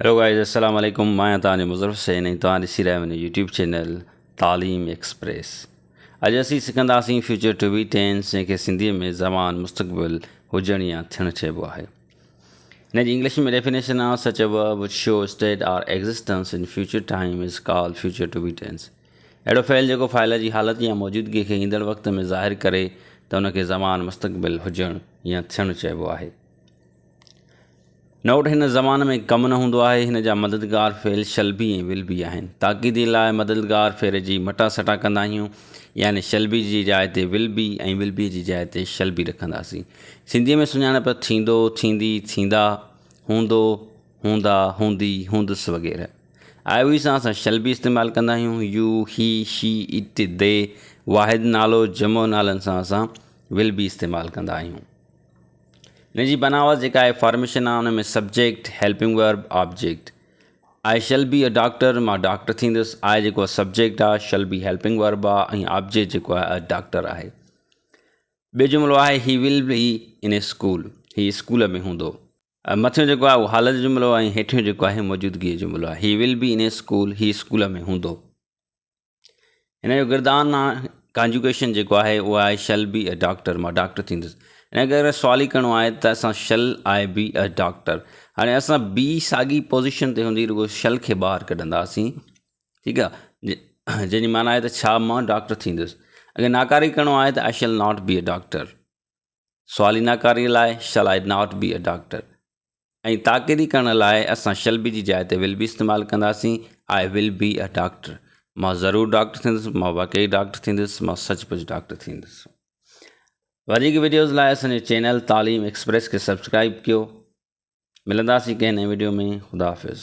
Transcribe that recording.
Hello guys السلام عليڪم مان آهيان توهان جو مظفر حسين ۽ توهان ڏسي رهيا آهيو يوٽيوب چينل تعليم ايڪسپريس اڄ اسين سکنداسين فيوچر ٽو بي ٽينس جنهن کي سنڌي ۾ زمان مستقبل هجڻ يا ٿيڻ چئبو آهي هن جي انگلش ۾ ڊيفينيشن آهي such a verb which show state or existence in future time is called future to be tense اهڙو فعل جيڪو فاعل جي حالت يا موجودگي کي ايندڙ وقت ۾ ظاهر ڪري ته ان کي زمان مستقبل هجڻ يا ٿيڻ چئبو آهي نوٽ، هن زمان ۾ ڪم نه هوندو آهي. هن جا مددگار فعل شل بي ۽ will be آهن. تاڪيدي لاء مددگار فعل جي مٽا سٽا ڪندا آهيون، يعني شل بي جي جاء تي will be ۽ will be جي جاء تي شل بي رکنداسين. سنڌيء ۾ سڃاڻپ، ٿيندو، ٿيندي، ٿيندا، هوندو، هوندا، هوندي، هوندس وغيره. آء وي سان اسان شل بي استعمال ڪندا آهيون. You, he, she, it, they, واحد نالو، جمع نالن سان اسان will be استعمال ڪندا آهيون. ان جي بناوت جيڪا آهي فارميشن آهي ان ۾ subject helping verb object I shall be a doctor مان ڊاڪٽر ٿيندس آء جيڪو سبجيڪٽ آهي شل بي هيلپنگ ورب آهي ۽ آبجيڪٽ جيڪو آهي ا ڊاڪٽر آهي ٻيو جملو آهي he will be in school he school ۾ هوندو مٿيون جيڪو آهي اهو حالت جو جملو آهي ۽ هيٺيون جيڪو آهي موجودگي جو جملو آهي he will be in school he school ۾ هوندو هن جو گردان Conjugation جيڪو آهي اهو آهي شل بي ا ڊاڪٽر مان ڊاڪٽر ٿيندس ان ڪري اگر سوال ئي ڪرڻو آهي ته اسان shall I be a doctor هاڻي اسان بي ساڳي پوزيشن تي هوندي رڳو شل کي ٻاهر ڪڍنداسين ٺيڪ آهي جنهن جي معنيٰ آهي ته ڇا مان ڊاڪٽر ٿيندس اگر ناڪاري ڪرڻو آهي ته I shall not be a doctor سوالي ناڪاري لاء shall I not be a doctor ۽ تاڪيدي ڪرڻ لاء اسان شل بي جي جاء تي ول بي استعمال ڪنداسين، I will be a doctor مان ضرور ڊاڪٽر ٿيندس، مان واقعي ڊاڪٽر ٿيندس، مان سچ پچ ڊاڪٽر ٿيندس. وڌيڪ وڊيوز لاء اسان جو چينل تعليم ايڪسپريس کي سبسڪرائب ڪيو. ملنداسين ڪنهن نئين وڊيو ۾ خدا حافظ.